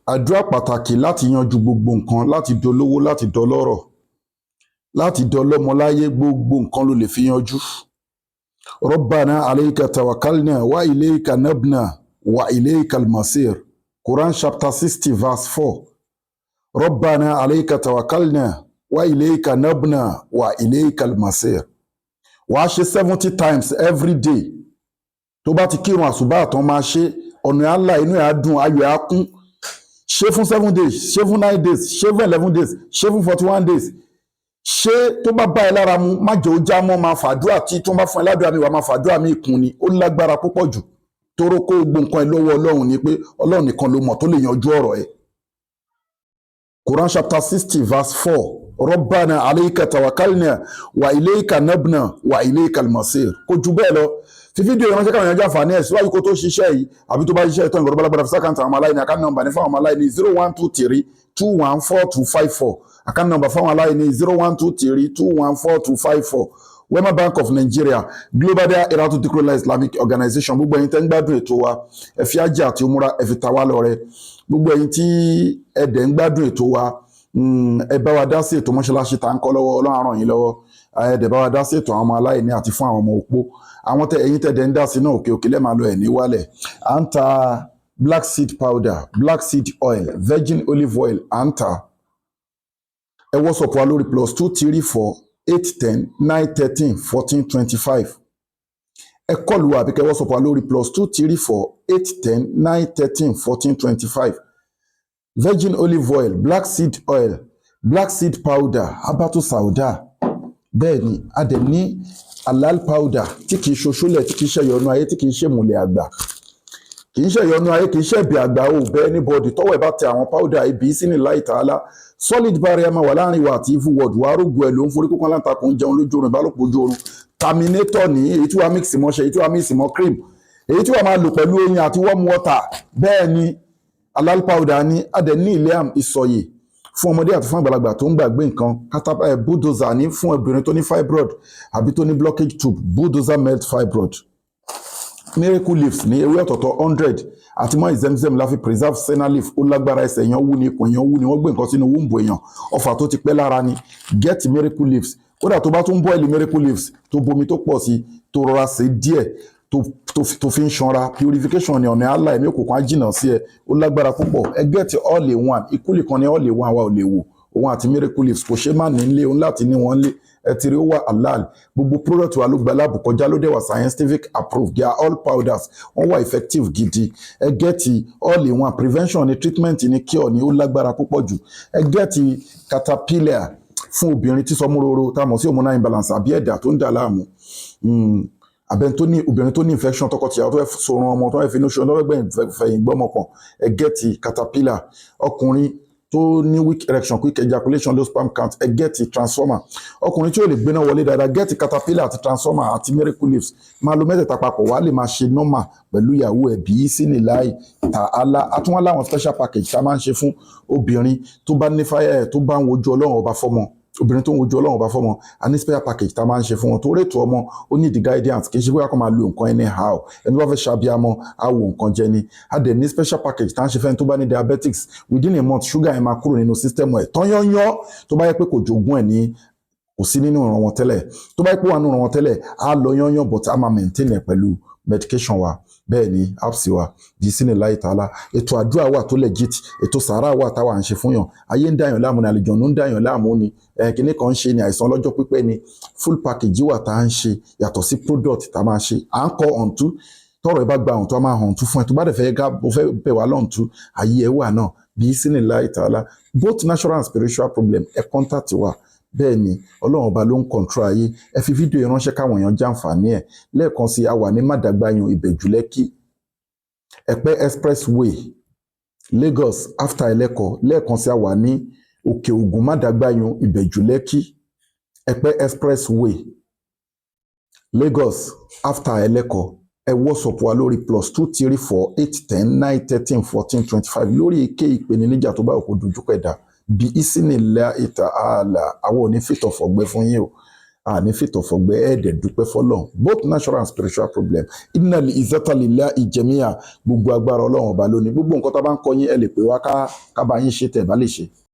Àdúrà pàtàkì láti yanjú gbogbo nǹkan, láti dolówó, láti dọlọ́rọ̀, láti dọlọ́mọ láyé, gbogbo nǹkan ló lè fi yanjú. Rabbana alayka tawakkalna wa ilayka nabna wa ilayka almasir. Quran chapter 60 verse 4. Rabbana alayka tawakkalna wa ilayka nabna wa ilayka almasir. Wàá ṣe 70 times every day. Tó bá ti kírun àsùbá tán, máa ṣe. Ọ̀nà á là, inú ẹ̀ á dùn, ayọ̀ ẹ̀ á kún. Ṣe fún 7 days, ṣe fún 9 days, ṣe fún 11 days, ṣe fún 41 days. Ṣé tó bá bá ẹ lára mu, má jẹ́ ó já mọ́. Máa fàdúrà tí tó bá fún ẹ ládùúrà mi, wàá máa fàdúrà mi kún ni. Ó lágbára púpọ̀ jù tóró kó gbogbo nǹkan ẹ lọ́wọ́ Ọlọ́run ni, pé Ọlọ́run nìkan ló mọ̀ tó lè yanjú ọ̀rọ̀ ẹ. Quran chapter 60 verse 4. Rabbana alayka tawakkalna wa ilayka nabna wa ilayka almasir. Kò jù bẹ́ẹ̀ lọ. Fi fídíò ìránṣẹ́ káwọn èèyàn jàǹfààní ẹ̀ síwájú kó tó ṣiṣẹ́ yìí, àbí tó bá ṣiṣẹ́ ìtọ́ ìgbọ̀dọ̀ balagbada fi sí account àwọn ọmọ aláìní. Account number ní fáwọn ọmọ aláìní: 0123214254. Account number fáwọn aláìní: 0123214254, Wema Bank of Nigeria, Global Dahiratu Dhikrlahi Islamic Organization. Gbogbo ẹ̀yin tẹ́ ń gbádùn ètò wa, ẹ fi ájì àti umura, ẹ fi ta wá lọ́rẹ. Gbogbo ẹ̀yin tí ẹ dẹ̀ ń gbádùn ètò wa, ẹ bá wa dá sí ètò mọ́ṣáláṣí tá ń kọ́ lọ́wọ́. Ọlọ́run á ràn yín lọ́wọ́. Ẹ dẹ̀ bá wa dá sí ètò àwọn ọmọ aláìní àti fún àwọn ọmọ opó. Àwọn tẹ ẹ̀yin tẹ dẹ̀ ń dá sí náà, òkè òkè lẹ́ẹ̀ máa lọ, ẹ̀ ní wálẹ̀. À ń ta black seed powder, black seed oil, virgin olive oil, à ń ta. Ẹ WhatsApp wa lórí +2348109131425. Ẹ call wa àbí kẹ́ WhatsApp wa lórí +2348109131425. Virgin olive oil, black seed oil, black seed powder, habatu sauda. Bẹ́ẹ̀ ni, a dẹ̀ ní halal powder tí kìí ṣoṣólẹ̀, tí kìí ṣẹ̀yọnu ayé, tí kìí ṣèmùlẹ̀ àgbà, kì í ṣẹ̀yọnu ayé, kì í ṣẹ̀bi àgbà ò bẹ́ẹ̀ anybody. Tọ́wọ́ ẹ̀ bá tẹ àwọn powder ibi sí ní láì tààlà, solid barrier máa wà láàrin wa àti evil world. Wàá rògbò ẹ̀ ló ń forí kókó aláǹtakùn, jẹun lójú oorun, ìbálòpọ̀ ojú oorun. Terminator ní èyí tí wàá mix mọ́ ṣe, èyí tí wàá mix mọ́ cream, èyí tí wàá máa lò pẹ̀lú oyin àti warm water. Bẹ́ẹ̀ ni, halal powder ní. Adẹ̀ ní ilé ìsọ̀yè fún ọmọdé àti fún àgbàlagbà tó ń gbàgbé nǹkan. Bulldozer ní fún obìnrin tó ní fibroid àbí tó ní blockage tube, bulldozer melt fibroid. Miracle leaves ní ewé ọ̀tọ̀ọ̀tọ̀ 100 àti mọ́ ìzẹ́mzẹ́m la fi preserve senna leaf. Ó lágbára. Ẹsẹ̀ èèyàn wú ni, ikùn èèyàn wú ni, wọ́n gbé nǹkan sínú womb èèyàn, ọfà tó ti pẹ́ lára ni, get miracle leaves. Kódà tó bá tún boil miracle leaves, tó bomi tó pọ̀ sí, tó rọra sè díẹ̀, tó fi ń ṣanra, purification ni. Ọ̀nà àlà ẹ̀mí òkùnkùn á jìnnà sí ẹ. Ó lágbára púpọ̀. Ẹ get all in one. Ìkúlì kan ní all in one wa ò lè wò. Òun àti miracle leaves kò ṣe má ní nílé òun láti ní wọn lé. Ẹ ti rí, ó wà halal. Gbogbo product wa ló gba lab kọjá, ló dẹ̀ wà scientific approved. They are all powders, wọ́n wà effective gidi. Ẹ get all in one. Prevention ni, treatment ni, cure ni. Ó lágbára púpọ̀ jù. Ẹ get caterpillar fún obìnrin tí sọmúroro, tá a mọ̀ sí hormonal imbalance, àbí ẹ̀dà tó ń dà láàmú, àbẹ̀ tó ní obìnrin tó ní infection, tọkọtìyàwó tó fẹ́ sorun ọmọ, tó fẹ́ finú ṣe, tó fẹ́ gbẹ̀yìn fẹ̀yìn gbọ́mọ pọ̀n, ẹ get caterpillar. Ọkùnrin tó ní weak erection, quick ejaculation, low sperm count, ẹ get transformer. Ọkùnrin tí ó lè gbéná wọlé dáadáa, get caterpillar àti transformer àti miracle leaves. Máa lo mẹ́tẹ̀ẹ̀ta papọ̀, wàá lè máa ṣe normal pẹ̀lú ìyàwó ẹ̀ bí sí ní láì tààlà. Àtúnwá láwọn special package tá a máa ń ṣe fún obìnrin tó bá ní fáyà, tó bá ń wojú Ọlọ́run Ọba fọ́mọ. Obìnrin tó ń wojú Ọlọ́run Ọba fọ́mọ, a ní special package tá a máa ń ṣe fún wọn. Tó rètò ọmọ, ó ní the guidance. Kì í ṣe bóyá kó máa lo nǹkan anyhow. Ẹni tó bá fẹ́ ṣàbíamọ, á wo nǹkan jẹ ni. A dẹ̀ ní special package tá a ń ṣe fẹ́ni tó bá ní diabetics. Within a month, sugar yẹn máa kúrò nínú system ẹ̀ tọ́yọ́yọ́. Tó bá yẹ pé kò jogún ẹ̀ ní, kò sí nínú ìran wọn tẹ́lẹ̀, tó bá yẹ pé wà nínú ìran wọn tẹ́lẹ̀, á lọ yányán, but á máa maintain ẹ̀ pẹ̀lú medication wa. Bẹ́ẹ̀ ni, apps wa di sínú láì tààlà. Ètò àdúrà wà tó legit, ètò sàárà wà táwa ń ṣe fún yàn. Ayé ń dàyàn láàmú ni, àlejò ń dàyàn láàmú ni, kìnnì kan ń ṣe ni, àìsàn ọlọ́jọ́ pípẹ́ ni, full package wà tá à ń ṣe yàtọ̀ sí product tá a máa ṣe. À ń kọ ọ̀ǹtú tọrọ ẹ bá gba ọ̀ǹtú, a máa hàn tú fún ẹ. Tó bá dẹ̀ fẹ́ ká o fẹ́ bẹ̀ wá lọ́ǹtú, ayé ẹ wà náà bí sínú láì tààlà. Both natural and spiritual problem, ẹ contact wa. Bẹ́ẹ̀ ni, Ọlọ́run Ọba ló ń control ayé. Ẹ fi fídíò yìí ránṣẹ́ káwọn èèyàn jàǹfààní ẹ̀. Lẹ́ẹ̀kan sí, a wà ní Màdàgbàyàn, Ìbẹ̀jú Lẹ́kì, Ẹ̀pẹ́ Expressway, Lagos, after Ẹlẹ́kọ̀. Lẹ́ẹ̀kan sí, a wà ní Òkè Ògùn, Màdàgbàyàn, Ìbẹ̀jú Lẹ́kì, Ẹ̀pẹ́ Expressway, Lagos, after Ẹlẹ́kọ̀. Ẹ WhatsApp wa lórí +2348109131425 lórí èké ìpèníjà tó bá òkú dojúkọ ẹ̀dá bí ìsínilẹ̀ ìta ààlà. Àwọn ò ní fìtọ̀ fọ̀gbẹ́ fún yín o. Àní fìtọ̀fọ̀gbẹ́ ẹ̀ẹ́dẹ̀ dúpẹ́ fọlọ́run. Both natural and spiritual problem. Innal izzata lillahi jami'a. Gbogbo agbára, Ọlọ́run Ọba lónìí. Gbogbo nǹkan tá a bá ń kọ yín, ẹ lè pè wá ká bá yín ṣe tẹ̀ bá lè ṣe.